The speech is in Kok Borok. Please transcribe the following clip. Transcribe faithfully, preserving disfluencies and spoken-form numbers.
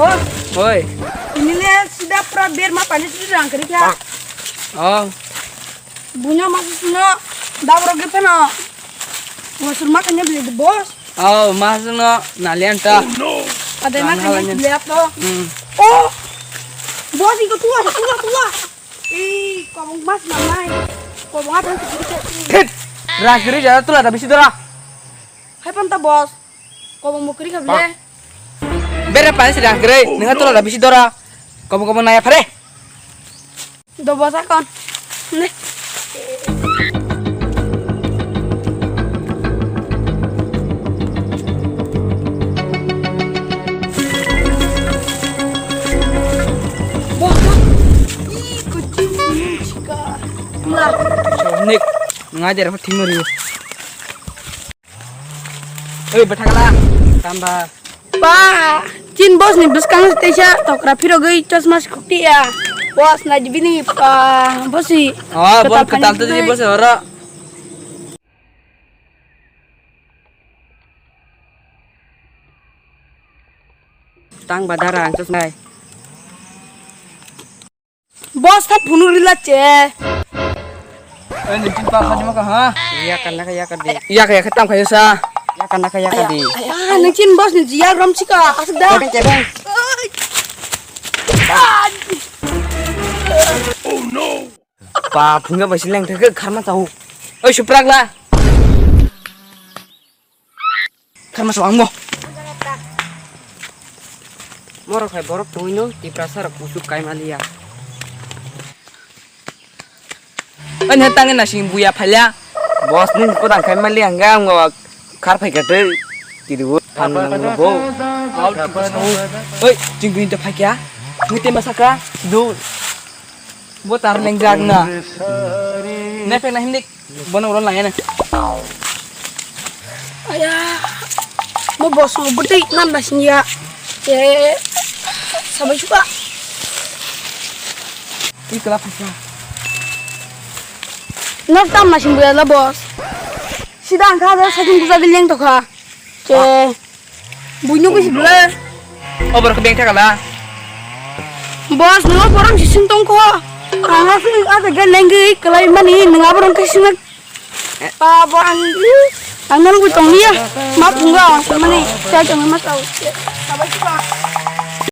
Oi. Ini le sida pura ber ma pani sida rang kari kya. Oh. Bunya ma sino dabro ge pano. Wasur ma kanya beli de boss. Oh, ma sino nalian ta. Ada na kanya beli apa? Hmm. Oh. Boss iko tua tua tua. Ih, kobong mas manai. Kobong apa sih? Hit! Rang kiri jara tula da bisi dora. Hai panta boss. Kobong mukri kha bile. Bere pani sida gre, nunga tula da bisi dora. Kobong kobong naya phare. Do boss akon. Ne. Boss, boss. Ih, kucing chika. Mula. Nik, ngai dera thing mari. Oi, bethakala. Tamba. Ba, chin boss ni bwskang teisa tokra phirogwi chosma sukti ya. Boss na bini pa bosi. Oh, bol ketal tu boss ora. Tang badara ang chosnai. Boss ta phunuk rila che. Eh, nung chin pa khadi maka ha? Iya kan naka iya kan di. Iya kan ya khetam khayo sa. Iya kan naka iya kan di. Ah, nung chin boss ni jiya rom chika asuk da. Kebeng kebeng. Pa phunga bai sileng theke kharma chau. Oi suprak la. Kharma sawang mo. Morok hai borok tongwino Tiprasa rok kuchuk kaima liya. Ani tangin nasing buya phalya. Boss ni kodang kaima liya hingga ang khar phai kate. Tiriwo tang nang bo. Oi, chingkuni to phakya. Mui tema sakra. Do. Bo tar lengjak na. Nepe na hindik. Bono ulo nangya na. Aya. Mo boss mo bwtwi nam na singya. E. Sabai suka. Ui kela phasa. Nok tam na singya la boss. Sida angkha da sakin buja di leng tokha. Che. Buino kusi bela. Oborok beng thakala. Boss, nungo borok si sing tongkho. Ang asli ada ga lenggi kelai mani nungo borok ke sing. Pa bo ang. Ang nang gue tong ya. Ma punga mani. Saya jangan mas tahu.